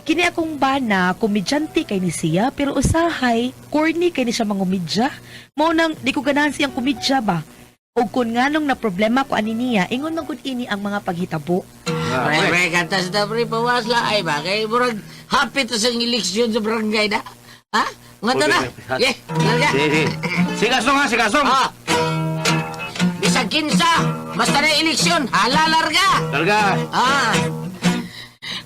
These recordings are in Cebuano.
Kini akong bana, komedyante kay ni siya, pero usahay, corny kay ni siya mangumidya. Mao nang di ko ganahan siyang komedya ba. Ug kun nganong na problema ko ani niya, ingon man gud ini ang mga paghitabo. Pre, pre, kanta sa pre, pawas la ay ba? Kay murag happy to sa eleksyon sa barangay na. Ha? Nga to na. Yeah, larga. Sige, sige. Sigasong ha, sigasong. Ah. Bisag kinsa, basta na eleksyon, hala larga. Larga. Ah.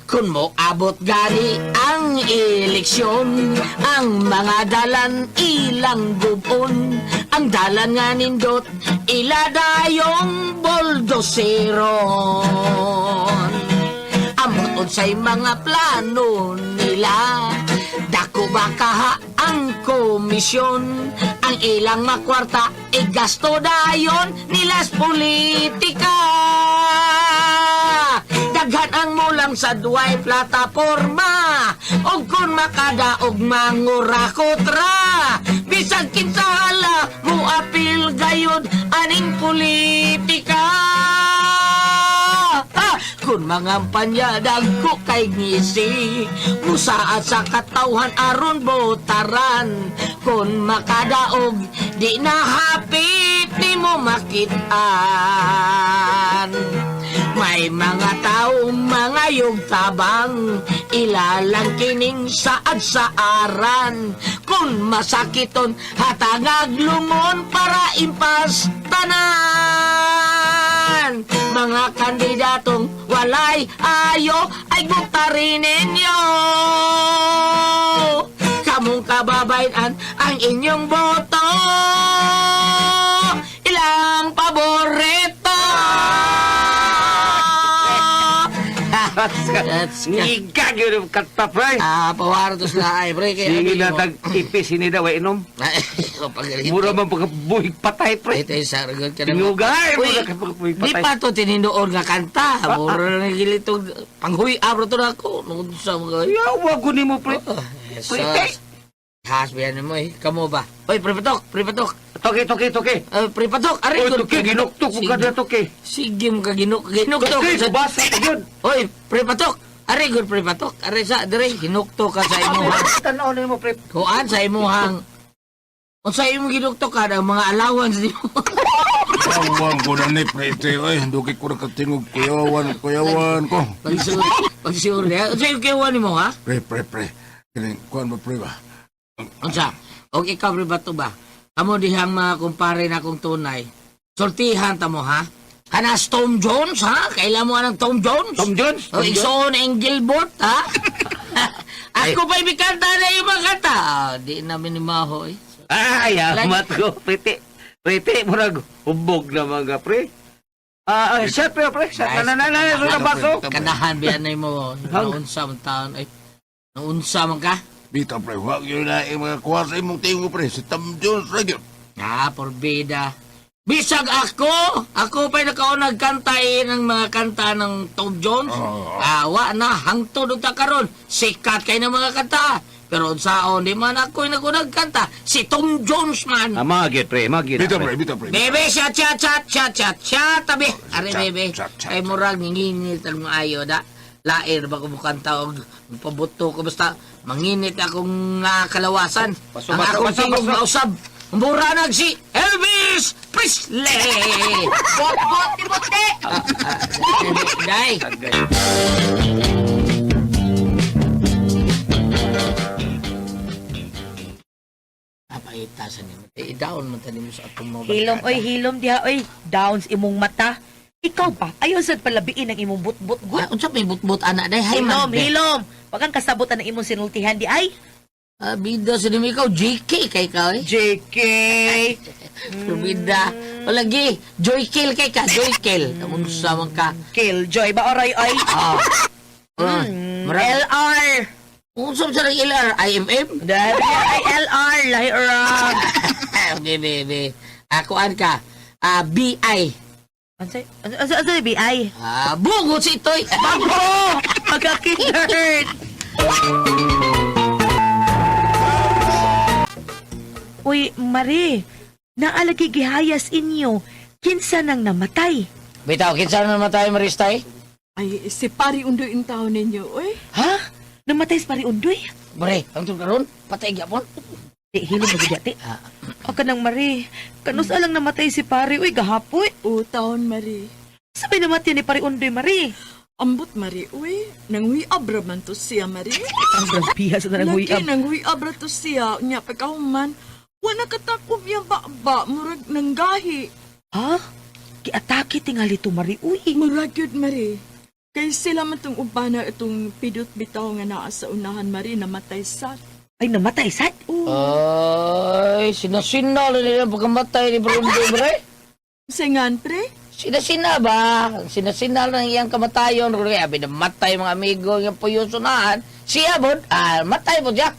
Kung mo abot gani ang eleksyon, ang mga dalan ilang gubon, ang dalan nga nindot, ila dayong buldoseron. Amot unsay mga plano nila, dako ba kaha ang komisyon, ang ilang makwarta, igasto dayon nilas politika. Daghan ang mulang sa duway plataporma, og kun makadaog mangurakot ra. Bisag kinsa hala muapil gayud aning politika. Ha! Kun mangampanya dagko kay ngisi, musaad sa katawhan aron botaran. Kun makadaog di na hapit nimo makitaan. May mga tao mga tabang, ilalang kining saad sa aran. Kung masakiton hatangag lungon para impas tanan. Mga kandidatong walay ayo ay buktarin ninyo. Kamong kababayan ang inyong boto, ilang paborito. That's Ngiga gyud ang kanta, pre. Ah, pawartos na ay, pre. Kaya Sige ano na mo? tag ipis ini daw ay inom. Ay, pagalit. Mura man pagkabuhig patay, pre. Ito yung sargot ka na. Tinugay, Uy, mura ka pagkabuhig di patay. pa to tinindoon nga kanta. Mura na gilitong panghuy abro to na ako. Nung sa mga... Yawa ko nimo, pre. Oh, Pre, Jesus. Has, biyan mo eh. Kamo ba? Oy, prepatok, prepatok. Toke, toke, toke. Prepatok, aray Oy, ko. toke, ginuktok ko kada toke. Sige mo ka ginuktok. Toke, kubasa ko yun. Oy, prepatok. Aray gud prepatok. Aray sa dire hinukto ka sa imong Tanaw nimo, pre. kuan sa imong unsa imong ginuktok ka ang mga allowance nimo. Kuyawan ko na ni pre, te. Ay, dugi ko na katingog. Kuyawan, kuyawan ko. Pagsuur, pagsuur niya. Unsa yung kuyawan nimo ha? Pre, pre, pre. Kining, kuan ba, pre ba? Unsa? Og ikaw pre bato ba? Kamo dihang mga kumpare na akong tunay. Sultihan ta mo ha? Kanas Tom Jones ha? Kailan mo anang Tom Jones? Tom Jones? O Tom Jones? igsoon Engelbert ha? Ako pa ibikanta na yung mga kanta. Ah, di namin ni Maho eh. Ay, amat ko, prete. Prete, murag hubog na mga pre. Ah, ah, shot pre, pre. Shot na na na na, na, na, baso. Kanahan biyan na mo. Naunsa man taon. Ay, naunsa man ka? Bitaw, pre. Huwag yun na yung mga kuha sa imong tingog, pre. Si Tom Jones, lagi. Ah, porbida. Bisag ako! Ako pa'y nakaunag kanta eh, ng mga kanta ng Tom Jones. Oo. Ah, wa na, hangtod unta karon. Sikat kay ng mga kanta. Pero unsaon, di man ako'y nagunag kanta. Si Tom Jones man. Ah, mga gyud, pre, mga gyud. Bitaw, pre, bitaw, pre. Bebe, chat, chat, chat, chat, chat, chat, tabi. Are, Chat, bebe. chat, chat, Kay murag, nginginit ang ayo da. Lair ba ko mukanta og pabuto ko basta manginit akong kalawasan. Baso, Ang baso, akong baso, tingog baso. mausab. Mura nag si Elvis Presley. Bot, bot, bote! Day. Papaita sa nimo. Eh, down man tani mo sa atong mga Hilom barkada. oy, hilom diha oy. Downs imong mata. Ikaw ba? Ayaw sad palabiin ang imong butbut Ah, gud. unsa may butbut ana day? Hay Hilom, man. day. hilom. Wag kang kasabot ang imong sinultihan di ay. Ah, bida sa nimo ikaw JK kay ka eh. JK. Bida. O lagi, Joy Kill kay ka, Joy Kill. Unsa man ka? Killjoy ba oray oy? Ah. Ah, murag- LR. Unsa man sa nang LR IMM? Dahil ay LR lahi ra. Okay, bebe. Akuan ka. Ah, BI. Unsay unsa unsa BI? Ah, bungot si Itoy. Bago! Pagka-kinerd! Uy, Marie, naalagi gihayas inyo. Kinsa nang namatay? Bitaw, kinsa na naman tayo, Maristay? Ay, si pari undo in taon ninyo, oy. Ha? Namatay si Pare Undoy. Bre, ang karon patay gyapon. Di, hilom na gud ti. Ah. O kanang Mari, kanus alang namatay si Pare, uy, gahapoy. O taon, Mari. Sabay namatay ni Pare Undoy, Mari. Ambot, Mari, uy. Nanguyab ra man to siya, Mari. Ang grabiha sa Lagi, nanguyab. nanguyab ra to siya. Nya, pagkahuman, wala katakob yung baba. Murag nanggahi. Ha? Giatake tingali to, Mari, uy. Murag yun, Mari. Kay sila man tong ubana itong pidot bitaw nga naa sa unahan, Mari, namatay sa. Ay, namatay, sad. Oh, Ay, sinasina lang nila ang pagkamatay ni Brundo, bre. Singan, pre? Sinasina ba? Sinasina lang iyang kamatayon. Kung kaya, namatay mga amigo nga puyusunahan. Siya bod, ah, matay po siya.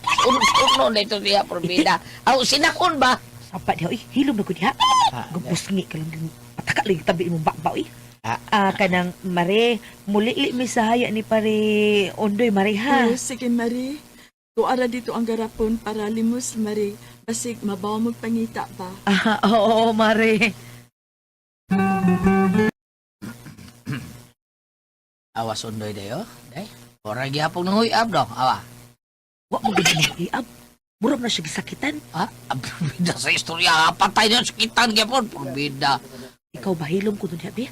Uno na ito siya, probida. Aw, sinakon ba? Sapa diha, uy. Hilom na gud diha. Gabusngi ka lang. Pataka lang tabi imong baba, uy. Ah. Ah, kanang Mari, muli mi sa haya ni Pare Undoy, Mari, ha? Oh, sige, Mari. Tuara dito ang garapon para limos, Mari. Basig, mabaw magpangita ba? Ah, oo, oo, Mari. Awas undoy dayo, day. Ora gihapon nang huyab do. Awa. Wa mo gud mo iab. Murag na siya gisakitan. Ha? Probida sa istorya. Patay na sakitan gyapon. Probida. Ikaw ba hilom ko dun habi?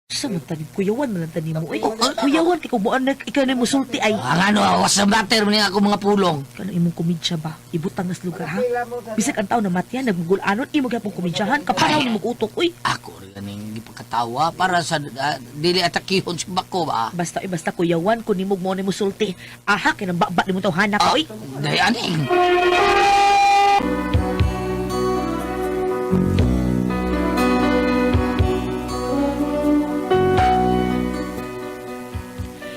Sa man tanim kuyawan man lang tanim mo eh. Kuyawan kay kubuan na ikaw na musulti ay. Ang ano, awas sa matter man ako mga pulong. Kanang imong komedya ba? Ibutang nas lugar ha. Bisag ang tao na matyan nagmugulanon imo gyapon komedyahan kaparaw ni utok uy. Ako rin ganing gipakatawa para sa ah, dili atakihon si bako ba. Basta eh, basta kuyawan kun nimo mo ni musulti. Aha kay nang baba nimo tawhana ka uy. Day aning.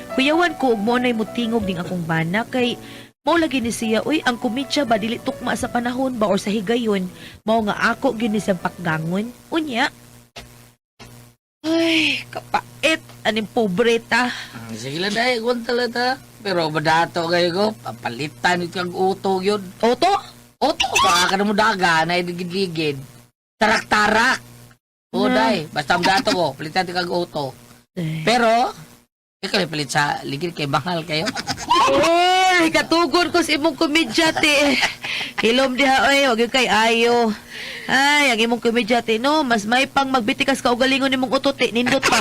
Kuyawan ko og mo nay mutingog ning akong bana kay mao lagi ni siya uy ang komedya ba dili tukma sa panahon ba or sa higayon mao nga ako gyud ni siyang pakgangon unya. Ay, kapait aning pobreta. Sige lang day, kwenta lang ta. Pero madato kayo ko, papalitan ito ang uto yun. Oto? Uto, baka ka na mo daga, na iligid-ligid. Tarak-tarak. O day, basta ang dato ko, palitan ito kag uto. Eh. Pero, ikaw may palit sa ligid kay bangal kayo. Uy, katugon ko sa imong komedya te. Hilom diha oy, wag yun kay ayo. Ay, ang imong komedya te no, mas may pang magbitikas ka ugalingon nimong utot te, nindot pa.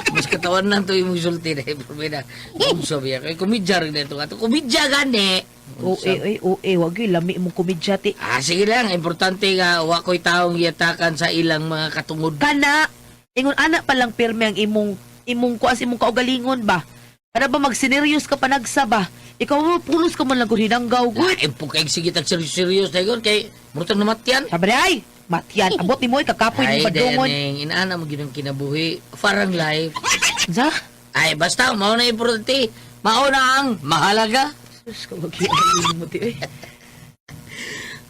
Mas katawan lang to yung sulti na problema. Unsa biya kay komedya rin ito. Ato komedya gani. Oe, oe, oe, wag yun lami imong komedya te. Ah, sige lang, importante nga wa ko'y taong giyatakan sa ilang mga katungod. Kana ingon ana pa lang pirmi ang imong imong kuas imong kaugalingon ba. Kana ba magsineryos ka panagsa ba? Ikaw mo pulos ka man lang gud hinanggaw gud. Lain po kay sige tag serious na yun kay murtang namatyan. Sabi ay, matyan abot nimo ay kakapoy Ay, ni padungon. dayaning, inaana mo gyud ang kinabuhi. Farang life. Sa? Ay, basta, mao na importante. Mao na ang mahalaga. Sus ka wag yun mo ti oy.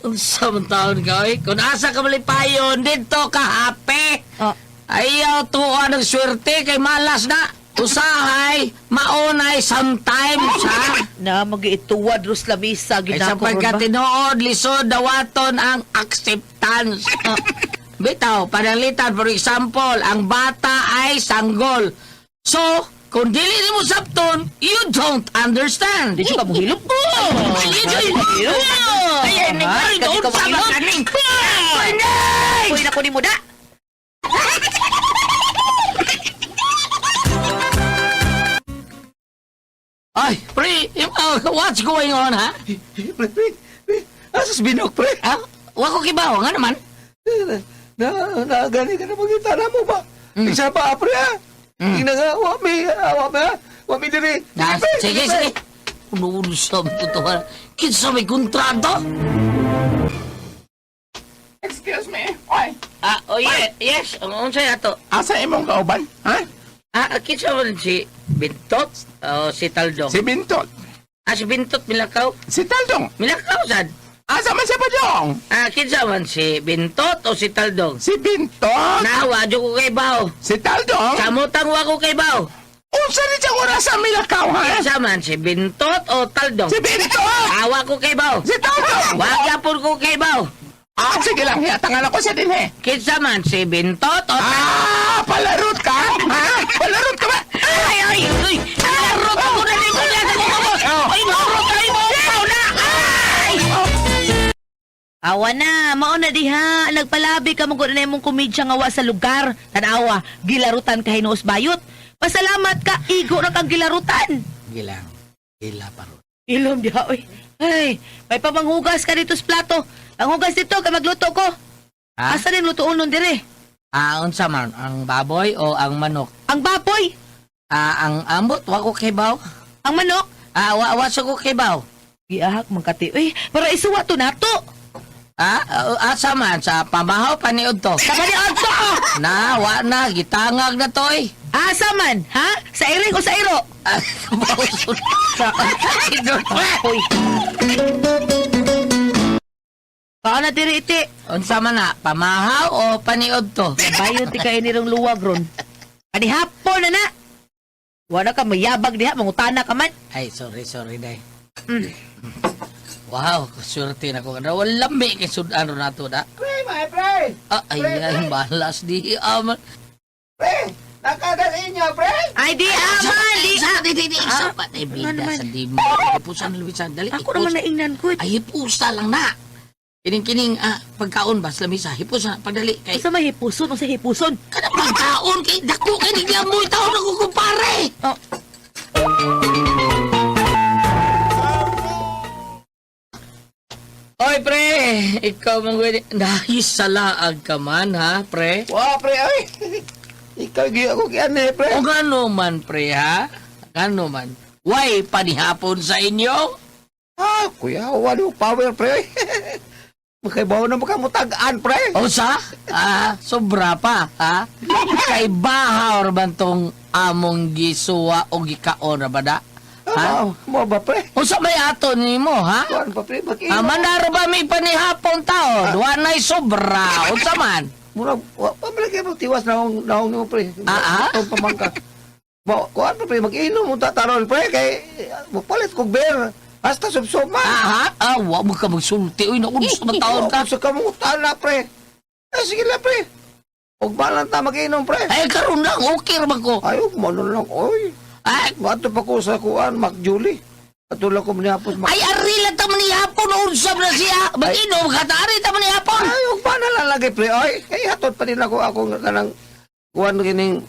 Unsa man taon ka, oy? Kung asa ka malipayon, dito ka happy. Ah, Ayaw tuwa ng swerte kay malas na. Usahay, maunay sometimes, ha? Na magiituwad ros lamisa Kay sa ginako ron ba? pagkatinuod, lisod, dawaton ang acceptance. Bitaw, panalitan, for example, ang bata ay sanggol. So, kung dili nimo sabton, you don't understand. Di ka mohilom? Oh, you don't. Ay, ay, Ah, ay, kadi ka unsa ba mohilom? kaning? Ay, Uy, nako nimo da. Ay, pre, what's going on, ha? Pre, pre, pre. Asas binok, pre. Ha? Wa ko kibaw, nga naman. Na, na, gani ka na magitara mo ba? Isa pa, pre, ha? Tingnan nga, wami, ah, wami, ha? Wami diri. Na, Pre, sige, pre. sige. Uno sa totoo. Kinsa may kontrato? Excuse me. Oy, Ah, oh yeah, yes. Ang unsa ato? asa imong kauban? Ha? Ah, kinsa man si Bintot o si Taldong? Si Bintot. Ah, si Bintot Milakaw. Si Taldong. Milakaw sad. Asa man siya pa dong? Ah, kinsa man si Bintot o si Taldong? Si Bintot. Nawa jud ko kay Bao. Si Taldong. Samutang wa ko kay Bao. Unsa ni siyang oras sa Milakaw, ha? Kinsa man si Bintot o Taldong? Si Bintot. Awa ko kay Bao. Si Taldong. Wa gyapon ko kay Bao. Ah, sige lang. Hiyatangan ako siya din, he. Kinsa man si Bintot o Ah, palarot ka? Ha? Palarot ka ba? Ay, ay, ay! Larot ako na ni Kuya sa kuko! Oh. Ay, Awa na, mao na diha, nagpalabi ka mo na imong komedya nga wa sa lugar. Tanawa, gilarutan ka hinuos bayot. Pasalamat ka, igo ra kang gilarutan. Gilang. Gila pa ron. Ilom diha oy. Ay, may pamanghugas ka dito sa plato. Ang hugas dito kay magluto ko. Ha? Asa din lutoon nun dire? Ah, unsa man? Ang baboy o ang manok? Ang baboy, Ah, ang ambot, wa ko kibaw. ang manok. Ah, wa sa ko kibaw. Giahak man kati. Uy, para isuwa to nato. Ah, ah, asa man? Sa pamahaw, paniod to. Sa paniod to. Na, wa na, gitangag na to eh. Asa man, ha? Sa iring o sa iro? Ah, bawson. Sidor, pre. Hoy. Kaan na diri iti. Unsa man na, pamahaw o paniod to? Bayon ti kay nirong luwag ron. Panihapon na na. Wala ka mayabag diha, mangutana ka man. Ay, sorry, sorry, day. Wow, swerte na ko. Wala lami kay sudan ron nato da. Pre, my pre! Ah, ay, ay, malas di. Ah, man. Pre! Nakagal inyo, pre! Ay di aman, di. Sa, di, di, di. Isa pa, ay, bida Ano naman? sa di mo. Hipusan, lumisan. Dali, Ako naman naingnan ko. Ay, hipusa lang na. Kining-kining, ah, pagkaon ba sa lamisa? Hipusa, pagdali. Kay, Unsa may hipuson, unsa hipuson? kada pagkaon, kay, dako, kay, niglamoy, taon ako kumpare. Oh. Oy, pre, ikaw mong gawin. Dahil sa laag ka man, ha, pre? Wa, pre, oy! Ikaw, giyo ako kiyan eh, pre. O gano man, pre, ha? Gano man? Way panihapon sa inyo? Ah, kuya, wala yung power, pre. Makaibaw na makamutagaan, pre. O sa? Ah, sobra pa, ha? Kay bahaw ra man tong among gisuwa o gikaon ra ba da? Ha? Ah, mo ba, pre? Unsa may ato nimo, ha? Kuan pa, pre, mag Ah, manaro ba may panihapon tao? Duwa na'y sobra. Unsa man? Murag, wa pa man kayo tiwas naong naong nimo, pre. Ah, ah? Itong pamangka. Mo, kuan pa, pre, mag-inom mo tataron, pre, kay magpalit kog beer. Hasta subsub man. Ah, ha? Ah, wa mo ka magsulti. Uy, naku, sa man taon ka. Sa kamutan na, pre. Eh, sige lang, pre. Ug balang ta mag-inom, pre. Ay, karon lang, okay ra man ko. Ay, ug mo lang, oy. Ay, Mato pa ko sa kuan, Mac Julie. Ato lang ko manihapos, Mac. ay ari lang ta man hapon unsa man na siya. Mag-inom ka ta ari ta man hapon. Ay, ug pa na lang lagi, pre. Oy, kay hatod pa din ako akong kanang kuan kining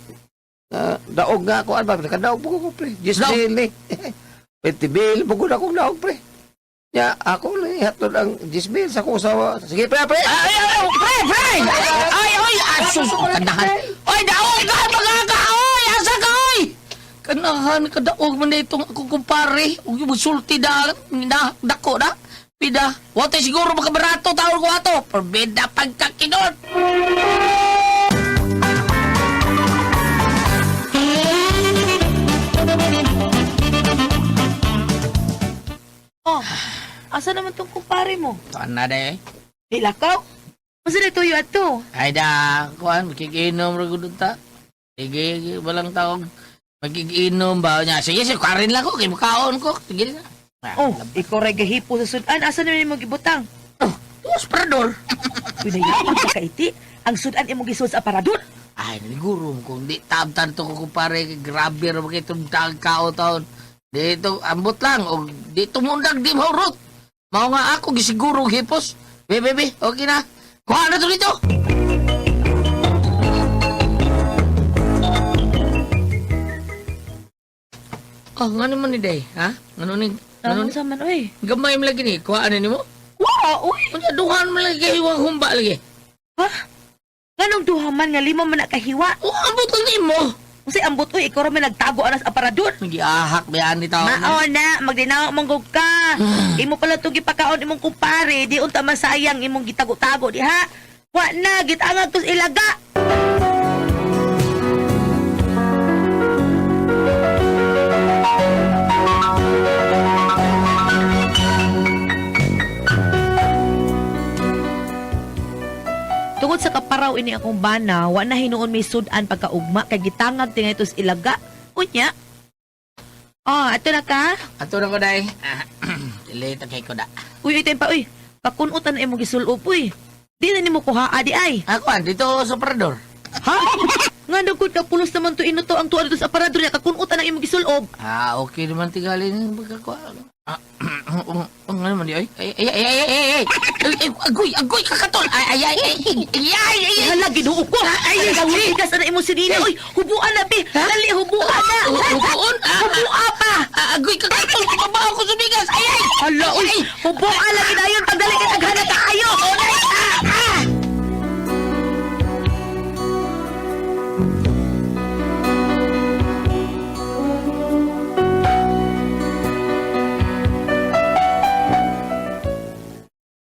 daog nga kuan ba kadaog po ko, pre. Jis Daog? bill ni. 20 bill po ko akong daog, pre. Ya, ako lang hatod ang 10 bill sa akong usawa. Sige, pre, pre. Ay, ay, ay, pre, pre! Ay, ay, asus, kanahan. Oy, daog ka, mga ka, oy, asa ka, oy! Kanahan, kadaog man na itong akong kumpare. Huwag yung magsulti na, na, dako na. Pida, wala siguro makabarato taon ko ato. Perbeda pagkakinon. Oh, asa naman tong kumpare mo? Tuan na day. Di lakaw. Unsa na tuyo ato? Ay da, kuan, makikinom ra gud ta. Sige, walang taong makikinom ba niya. Sige, sige, karin lang ko, kay mukaon ko. Sige na. Ah, Oh, ikaw ray gahipo sa sudan. Asa naman imong gibutang? Oh, tuwas parador. Pinayaan ka kaiti. Ang sudan imong gisuod sa aparador. Ay, niguro mo kung di tabtan to ko kumpare, grabe ra ba kay itong kao taon. Dito, ambot lang, o di tumundag, di mahurot. Mao nga ako, gisiguro hipos. Be, be, be, okay na. Kuha na to dito. Oh, ngano man ni Day, ha? Ngano ni, ngano Ano ni? sa man oy? Gamay mo lagi ni, kuha na nimo? Wow, oy. Unya duhan mo lagi kay hiwang humba lagi. Ha? Nganong duha man nga lima man na kahiwa? Oh, ambot lang nimo. Unsay ambot oy, ikaw ra man nagtago anas aparador. Giahak ba ni tao? Mao na, magdinaw mong gug ka. Imo pala itong gipakaon imong kumpare, di unta masayang imong gitago-tago diha. Wa na, gitangag tos ilaga. Tungod sa kaparaw ini akong bana, wa na hinuon may sudan pagkaugma kay gitangag tingay tos ilaga. Unya. Oh, ato na ka. Ato na ko day. Ah, Dili ta kay ko da. Uy, uy, pa, uy. Pakunutan na imong gisulob, uy. Di na nimo kuha, adi ay. Ako an dito sa parador. Ha? Nga nagkud ka pulos naman to inuto ang tuwa dito sa aparador niya kakunutan ang imong gisulob. Ah, okay naman tingali ng pagkakuha. Ah, ang ano man di ay? Ay, ay, ay, ay, ay, ay, ay, ay, agoy, agoy, kakatol! Ay, ay, ay, ay, ay, ay, ay, ay, Hala, ginuo ko. Ay, ay, bigas na imong sinina. Oy, hubuan na bi. Dali, hubuan na. Hubuon? Ah, Hubua pa. Ah, agoy, kakatol! Pababa ako sa bigas! Ay, ay! Hala, oy, hubuan lagi dayon pagdali kay taghana kaayo. Ah, ah.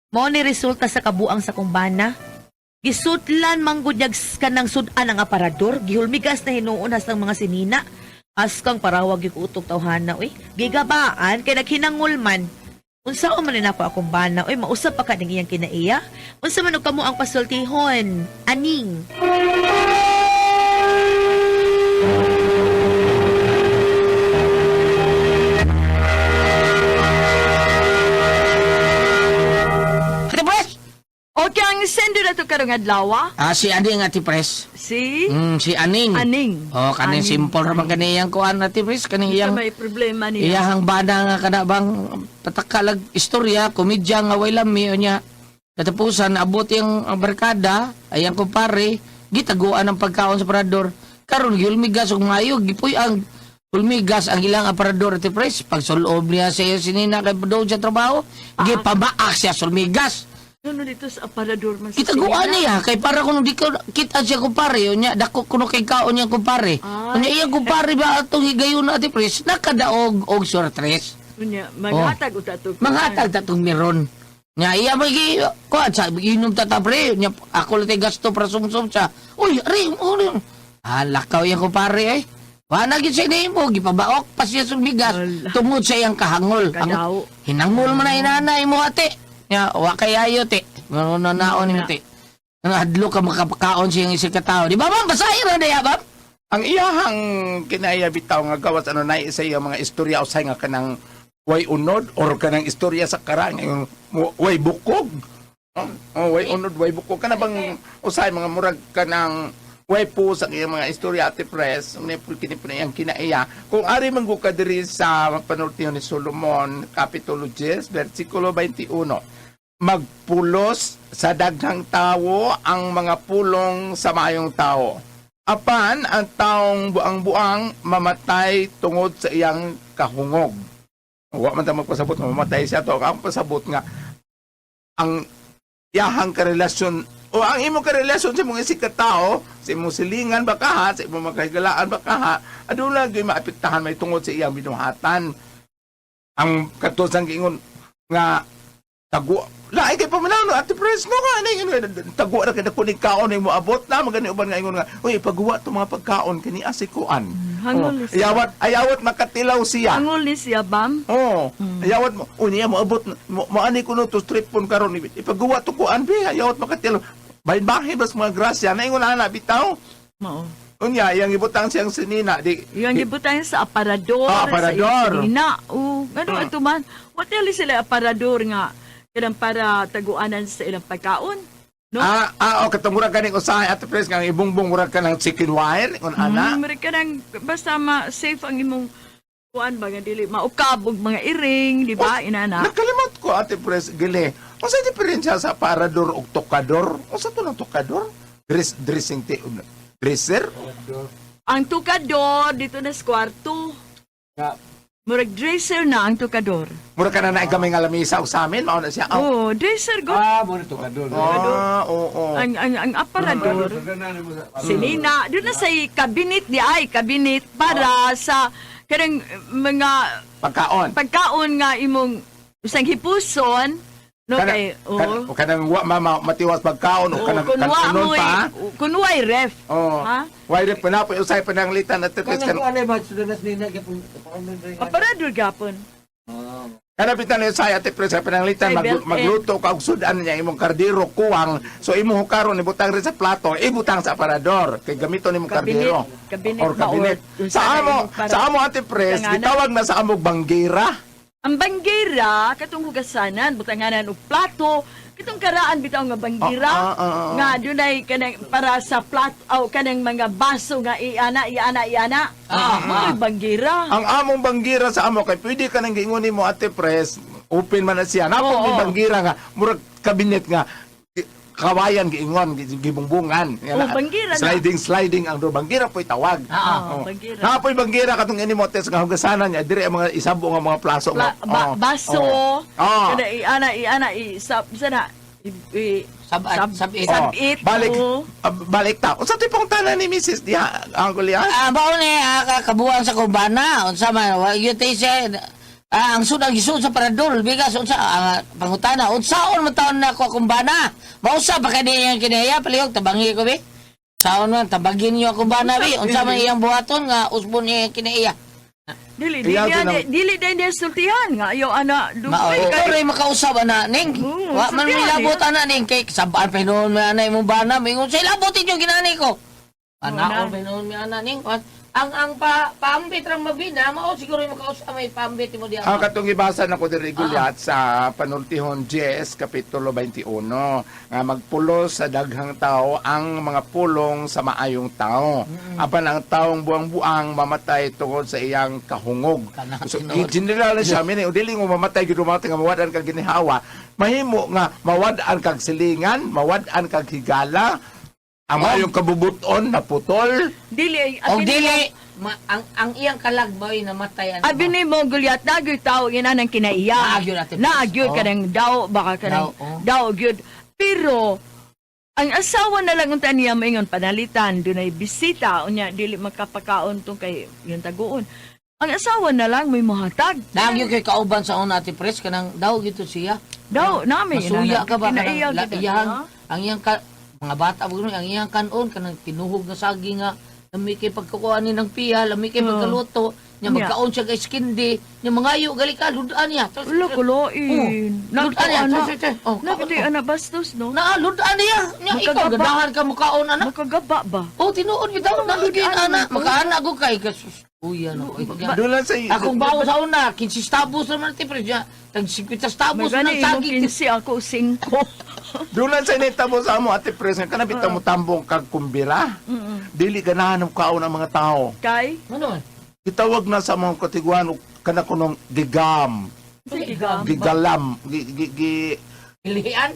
Mao ni resulta sa kabuang sa kumbana. Gisutlan manggudyag kanang sudan ang aparador, gihulmigas na hinuon hastang mga sinina. Askang parawag yung utok tawhana, uy. Gigabaan kay naghinangol man. Unsa man ni nako akong bana, uy, mausap pa ka ning iyang kinaiya. Unsa man og kamo ang pasultihon? Aning. Ate Pres! Okay, ang sender na to karong adlaw, ah. Ah, si Aning, Ate Pres. Si Si Aning. Aning. Oh, kaning Aning. simple raman kaniyang kuan, Ate Pres. Kaning Iyang, iyang may problema niya. iyahang bana nga kana bang patakalag istorya, komedya nga way lami unya. Katapusan abot yung barkada, ay ang kumpare, gitaguan ang pagkaon sa parador. Karon gihulmigas og maayo, gipuy ang hulmigas ang ilang aparador, Ate Pres. Pagsulob niya sa iya sinina kay doon sa trabaho, gipabaak siya sulmigas. Ano dito sa aparador man sa Kitaguan sinina? niya kay para kuno di ko kita siya kumpare unya dako kuno kay kaon niya kumpare. Ay. Unya iyang kumpare ba atong higayon na, Ate Pres, nakadaog og sortres. Unya, maghatag uta to. Manghatag ta tong meron. Nya iya magi kuan sa inom ta ta pre nya ako lang tay gasto para sumsum siya. Uy, ari uri. Ah, lakaw yang kumpare eh. Wala gid sa nimo gipabaok pa siya sumigas Ala. tungod sa iyang kahangol. Ang, Kadaw. hinangol man na inanay mo ate. Nya wa kay ayo te. Mano naon nimo te. Ang hadlo ka makapakaon siyang isang katao. Di ba ma'am? Basahin ra diya, ma'am? Ang iyahang kinaya bitaw nga gawas ano na isa iya mga istorya usay nga kanang way unod or kanang istorya sa karang yung way bukog. Oh, oh, way unod, way bukog kana bang usay mga murag kanang way po sa iyang mga istorya, Ate Pres, ang nipul kini po na iyang kinaiya. Kung ari man ka diri sa panultiyon ni Solomon, Kapitulo 10, versikulo 21. Magpulos sa daghang tawo ang mga pulong sa maayong tao. Apan ang taong buang-buang mamatay tungod sa iyang kahungog. Wa man ta magpasabot nga mamatay siya to. Ang pasabot nga ang iyahang karelasyon o ang imong karelasyon sa imong isig ka tao, sa imong silingan baka ha, sa imong makahigalaan baka ha, aduna gyud maapektahan may tungod sa iyang binuhatan. Ang katulad giingon nga tago lain kay paminaw no, Ate Pres, no nga ano ingon tago ra kay dako ni kaon mo abot na magani uban nga ingon nga uy ipaguwa to mga pagkaon kini asikuan. Hangol Oh, ni siya. ayawat ayawat makatilaw siya. Hangol ni siya, bam. Oo. Ayawat mo. Uy, niya moabot mo, mo ani kuno to strip pon karon ipaguwa to kuan be ayawat makatilaw. Bahin-bahin bas mga grasya na ingon ana bitaw. Mao. Unya yang ibutang siyang sinina di Yung gibutan sa aparador. Ah, aparador. Sa iyang Oo. Ngano ato man. What hell sila aparador nga kanang para taguanan sa ilang pagkaon. No? Ah, ah, oh, katong murag kaning usahay, Ate Pres, nga ang ibungbong murag ka ng chicken wire, ingon ana. Murag ka nang basta ma-safe ang imong kuan ba nga dili maukab og mga iring, di ba? Inana. Nakalimot ko, Ate Pres, gili. Unsa diferensya sa parador ug tokador? Unsa to ng tokador? Dressing dresser? Ang tukador dito na sa kwarto. Murag dresser na ang tukador. Mura ka na naay gamay nga lamisa og sa amin, mao na siya. Oh. Oh, dresser go. Ah, mo to ka doon. Ah, oo. Ang aparador. Sinina, doon na sa kabinet di ay kabinet para sa kanang mga Pagkaon. pagkaon nga imong isang hipuson no Kana, kay kana, oh. o kanang wa mama matiwas pagkaon o kanang kun wa kanon mo'y pa. kun wa'y ref. Oh. Ha? Why ref pa na po usay pananglitan Ate Pres Kanang kan. kuan ay ba sudanas nina gyapon. Aparador gapon. Kana bitan ni usay Ate Pres sa pananglitan Ay, belt magluto ka og sudan niya imong kardiro kuwang. So imong hukaron ibutang rin sa plato, ibutang sa aparador kay gamiton nimong Kabinet. kardiro. Kabinet Or ba, kabinet. or Sa sana amo, imong para- sa amo Ate Pres, Tanganan. gitawag na sa amo banggira. Ang banggira katong hugasanan, butanganan og plato, katong karaan bitaw nga banggira nga dunay kanang para sa plato aw kanang mga baso nga iana iana iana. Ah, banggira. Ang among banggira sa amo kay pwede ka nang giingon nimo, Ate Pres, open man na siya. Napon Oo. may banggira nga murag kabinet nga kawayan giingon gibungbungan. Yan Oh, na. banggira na. Sliding sliding ang do banggira po'y tawag. Ah, Oo. banggira. Napoy banggira katong ini mo test nga hugasanan niya diri ang mga isabo nga mga plaso nga. Baso, Oo. Oo. kana iana iana i sab sana i, i Sabit, sabit. Oo. Sabit, Balik oo. balik ta. Unsa ti pong tanan ni Mrs. Diha ang Goliath? Ah, mao ni kabuang sa kubana, unsa man wa gyud tay siya ang sud ang gisud sa paradol bigas unsa ang pangutana unsaon man taon na ako akong bana. Mausa pa kay niyang kinaya palihog tabangi ko bi. Saon man tabagin niyo akong bana bi unsa man iyang buhaton nga usbon niya kinaiya. Dili dili Iyaw dili din ang- dili din niya sultihan nga ayo ana Mao dugay ikaw ray makausab ana ning. Oo, Wa man sultihan milabot niya. ana ning kay sabaan pa hinuon man ana imong bana mingon say labot inyo ginani ko. Ana Oo na. ko hinuon mi ana ning. Ang paambit rang mabina mao siguro yung makausab may paambit mo diha. Ang katong gibasa nako diri, Goliath, sa Panultihon 10 kapitulo 21 nga magpulos sa daghang tao ang mga pulong sa maayong tao. Apan ang taong buang-buang mamatay tungod sa iyang kahungog. Kana, So, tinuod. general na siya meaning dili mo mamatay gid mamatay nga mawad-an kag ginhawa. Mahimo nga mawad-an kag silingan, mawad-an kag higala, ang maayong kabubuton na putol. Dili ay Og abi dili nimo- ang iyang kalag boy namatay ana. Abi ni mo Goliath nagyoy tao ina nang kinaiya. Naagyod, Ate Pres. Naagyod Oh. kanang daw baka kanang Daw, oh. daw gyud. Pero ang asawa na lang unta niya maingon panalitan dunay bisita unya dili makapakaon tong kay yung taguon. Ang asawa na lang may mohatag. Nagyo kay kauban sa una Ate Pres kanang daw gito siya. Daw nami Masuya ka ba kinaiya kanang gyud, iyang ha? ang iyang ka, mga bata ba gano'n, ang iyang kanon kanang tinuhog nga saging nga lami kay pagkukuha ni ng piya, lami kay Oo. pagkaluto, nya Nya. magkaon siya kay skindi, nya mangayo gali ka ludan niya. Ulo kuloin. Oh. Ludan niya. Ana. Tay, tay, tay. Oh, Nakita kaon. ana bastos no. Na ludan niya. Nya ikaw Makagaba. ganahan ka mukaon ana. Makagaba ba? Oh, tinuod bitaw na ludan ana, man to. makaana ko kay kasus. Uya no. Doon lang sa Akong bawo sa una, 15 tabos naman ti pre niya. Tag 50 tabos Magani ng imong saging. 15 ako 5. Doon lang sa initabo sa amo, Ate Pres, nga kana bitaw mo tambong kag kumbira. Dili ganahan og kaon ang mga tao. Kay Ano man? Gitawag na sa mga katiguan og kana kunong gigam, sige gam. gigalam, gi gi gi Ilian?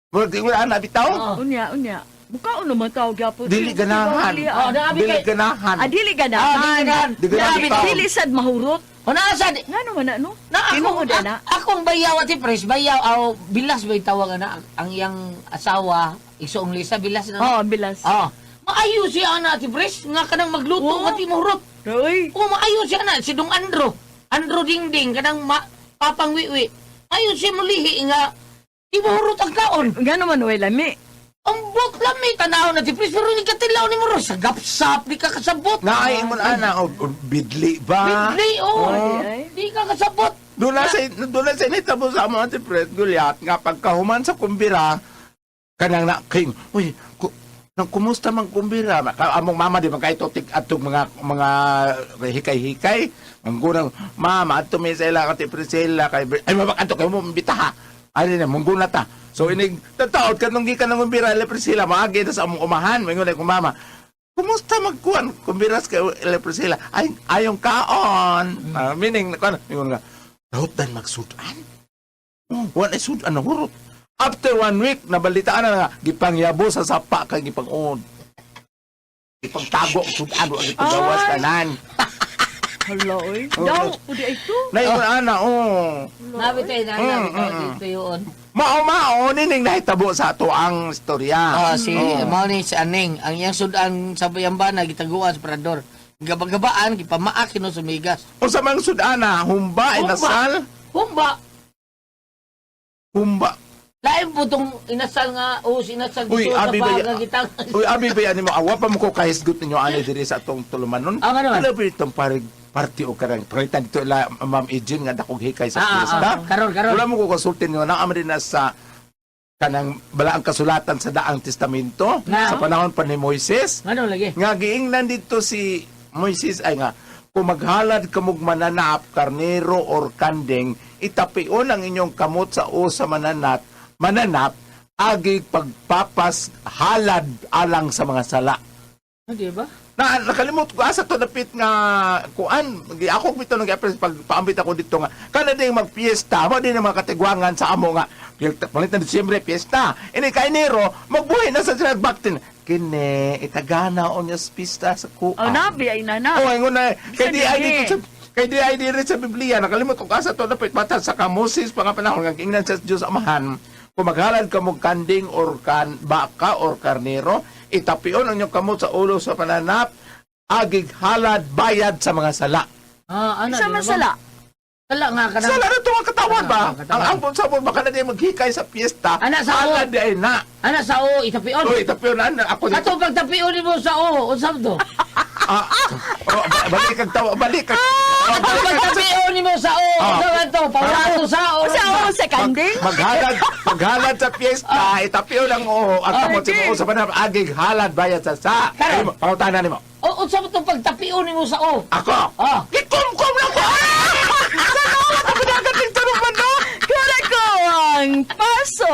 Murag di wala ana bitaw. Oo. Unya unya. Mukaon naman tao gyapon. Dili ganahan. Oh, naabi Dili kay ganahan. Ah, dili Ah, ganahan. dili ganahan. Di ganahan Dili, bitaw. dili sad mahurot. O naa sad Ngano man na no? na ako Tinuod ana. akong bayaw ati pres bayaw aw bilas bay tawag ana ang iyang asawa isuong Lisa bilas na. Oh, bilas. Ah. Maayo siya ana ati pres nga kanang magluto Oo. nga ti mahurot. Uy. O maayo siya ana si Dong Andro. Andro Dingding kanang papang wiwi. Maayo siya mulihi nga di mahurot ang kaon. Ngano man way lami. Ang bot lang may tanaw na ti pres pero ni katilaw ni mo ro sa gapsap di ka kasabot. Naay mo ana og bidli ba? Bidli oh. Di ay. Di ka kasabot. Doon lang sa initabo sa amo, Ate Pres, Goliath, nga pagkahuman sa kumbira kanang na king, uy, nang kumusta man kumbira? Among mama di man kay tig atong mga hikay-hikay. Ang gunang mama adto mi sa ila kay Priscilla kay ay mabak adto kay mo mbitaha. Ay na mungguna ta. So inig tataod kanong gikan ng kumbira ila Priscilla maagi na sa among umahan. Mingon ko mama, kumusta magkuan kumbiras kay ila Priscilla? Ay ayong kaon. Ah, meaning kuan mingon nga dahutan magsudan. Oh, wala sudan na hurot. After one week, nabalitaan na nga, gipangyabo sa sapa kay gipang-uod. Gipangtago ang sudan, wa gipagawas Ay. tanan. Hala oy. Oh. Daw pudi ay to. Naingon ana, oh. Nabi tayo na, nabi tayo dito yun. Mao-mao, nining nahitabo sa ato ang istorya. Ah, si mao ni si Aning, ang iyang sudan sa bayambana gitaguan sa parador. Gabagabaan gipamaak kino sumigas. Unsa mang sudana, humba, inasal, Humba. humba. Lain po tong inasal nga o inasal Uy, dito sa abi ba baga gitang. Uy, abi ba yan mo awa pa mo ko kahisgot ninyo ani diri sa atong tulumanon. Ah, nga naman. Wala ba itong party o karang prangitan dito la Ma'am Ejin nga dakog hikay sa Ah, ah, fiesta. ah. Karon, karon. Wala mo ko konsultin ninyo na din na sa kanang balaang kasulatan sa Daang Testamento Na. sa panahon pa ni Moises. Ngano lagi? Nga giingnan dito si Moises ay nga Kung maghalad kamog mananap, karnero or kanding, itapion ang inyong kamot sa o sa mananap, agi pagpapas halad alang sa mga sala. Di ba? Na nakalimot ko asa to dapit nga kuan ako bitaw nag pag paambit ako dito nga kana ding magpiesta mo din ang mga katigwangan sa amo nga palit na Disyembre piyesta ini ka Enero magbuhi na sa sila baktin kini itagana on sa pista sa kuan. Oh, nabi ay nana. Oh, ingon na kay di ay Bisa dito sa kay di ay diri sa Biblia nakalimot ko asa to dapit bata sa ka Moses pa nga panahon nga giingnan sa Dios Amahan, kung maghalad ka mo kanding or kan baka or karnero, itapion ang inyong kamot sa ulo sa pananap agig halad bayad sa mga sala. Ah, ana. Isa di man ba? sala. Sala nga ka Sala na ito ang katawan ba? Ah, katawan. Ang ambot sa baka na di maghikay sa piyesta. Ana, sa halad di ay na. Ana sa o itapion. Oy, itapion na ako dito. Ato pagtapion nimo sa o, unsa to? Ah, oh, balik ang tawa, balik ang. Oh, Ato balik ang- pagtapion nimo sa o, Ah. unsa man to? Pawrato sa o. Sa o sa kanding? Maghalad sa piyesta, itapion ang oo, ang kamot sa oo sa panahon, agig halad bayad sa sa. Karon. Ay, pangutana nimo. O unsa man to pagtapion nimo sa o? Ako. Ah. Gikumkum lang ko. Ah! Sa nawa ako dagat ng taruman no. Kurako ang paso.